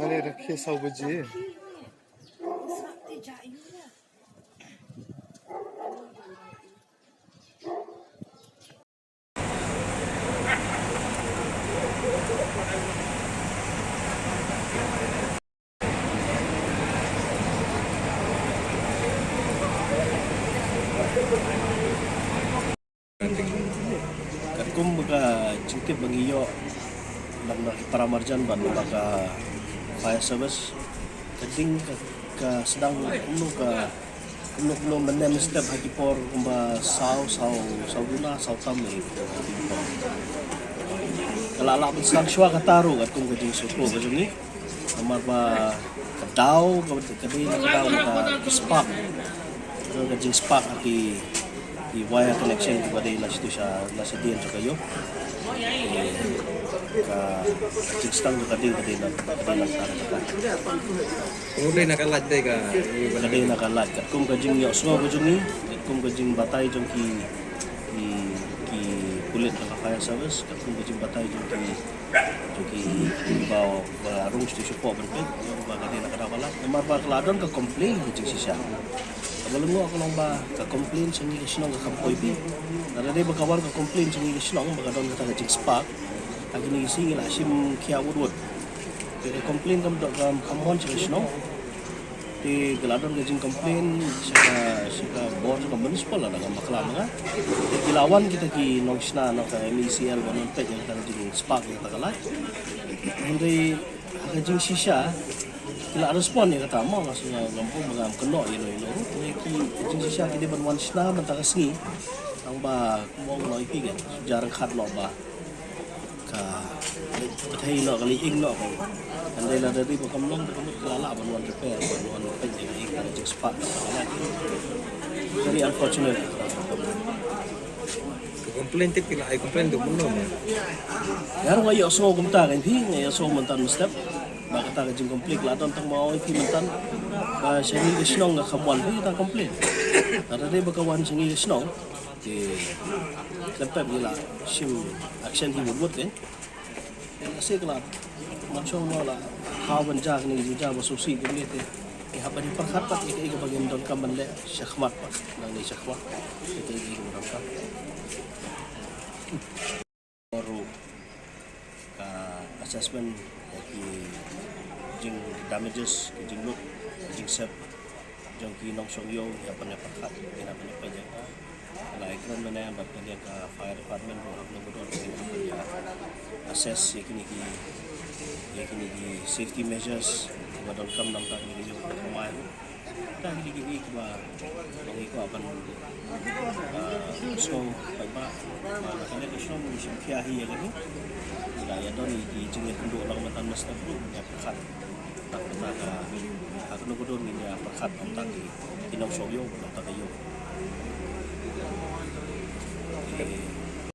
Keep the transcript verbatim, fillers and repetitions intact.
Pale rakhe saw baje. Katkum ka jingtip ba ngi ïoh na ki para marjan bad na ka fire service, ka ding ka, ka sdang kumno ka, kumno kumno mynne mynstep ha ki por kumba saw, saw, saw duna, saw tam hi. Ka la lah ban sdang shuwa kata ruh katkum ka jingsngewthuh ka jong ngi. Namar ba ka daw ka, ka dei na ka daw ka, ka spark, ka, ka jingspark ha ki, ki wire connection kiba dei na shisha, na shisha dien jong ka ïew. Ka jingsdang jong ka ding ka dei na, ka dei na ka, ka, ka. Kumno dei na ka light dei ka, ka dei na ka light. Katkum ka jingïohsngew ka jong ngi, katkum ka jingbatai jong ki, ki, ki pulit na ka fire service, katkum ka jingbatai jong ki, jong ki, kiba, ba rung sha shuwa ban peit, ba ka dei na ka daw ka light. Namar ba ka la don ka complain ka jingshisha. Kaba lyngngoh ka long ba ka complain sha ngi ka shnong ka kham poi bha. Lada dei ba ka wan ka complain sha ngi ka shnong ba ka don kata ka jingspark, ha kine ki sngi ngi la shim khia wut wut. Te ka complain kam dei kam, kam wan sha ka shnong. Te ka la don ka jingcomplain sha ka, sha ka bor jong ka municipal, lada ngam bakla ma nga. Te ki la wan kita ki nongshna na ka M E C L ban wan peit ïa kata ka jingspark ïa kata ka light. Hynrei ha ka jingshisha ki la respond ïa kata, mo, nga sngew ngam, ngam kynnoh ïa no ïa no ruh. Te ki jingshisha ki dei ban wan shna mynta ka sngi. Tang ba kumba ong ïa phi, ka shu jia ryngkat noh ba ka leit bthei noh, ka leit ing noh. Hynrei lada dei ba kam long, ka mut ka la lah ban wan repair, ban wan peit ïa ka ing, ka jingspark. Very unfortunate. Ka complain tip ki la ai complain tu mynno ma? Nga ruh nga ïohsngew kumta, kan phi, nga ïohsngew mynta mynstep ba kata ka jingcomplain la don, tang ma ong ïa phi mynta ba sha ngi ka shnong ka kham wan phi kata complain. Lada dei ba ka wan sha ngi ka shnong, te khlem pep ngi la shim action hi wut wut, kan. Te lehse ka la, man shong ma la khaw ban jia kane ka jingjia ba sngewsih kumne, te ngi hap ban ïa pyrkhat pat ïa kaei kaba ngin donkam ban leh shakhmat pat, nangne shakhmat, ïa kaei kaei kaba donkam. Ruh ka assessment ïa ki jing damages, ki jinglut, ki jingsep jong ki nongshong ïew, ngi hap ban ïa pyrkhat, ngi hap ban ïa peit ïa ka. Ka la ïakren mynne bad kane ka fire department ruh ha kano ka dor, ngi hap ban ïa assess ïa kine ki, ïa kine ki safety measures kiba donkam namar kane ka ïew ka thymmai ruh. Kata hi dei kiei kiba ngi kwah ban, ah, sngew paidbah ba na kane ka shnong ngi shim khia hi ïa kane. Ngi la ïa don ïa ki jingïakynduh lang mynta mynstep ruh, ngi ïa pyrkhat. Tang mynta ka, ha kano ka dur ngin ïa pyrkhat tang ki, ki nongshong ïew tang ka ïew.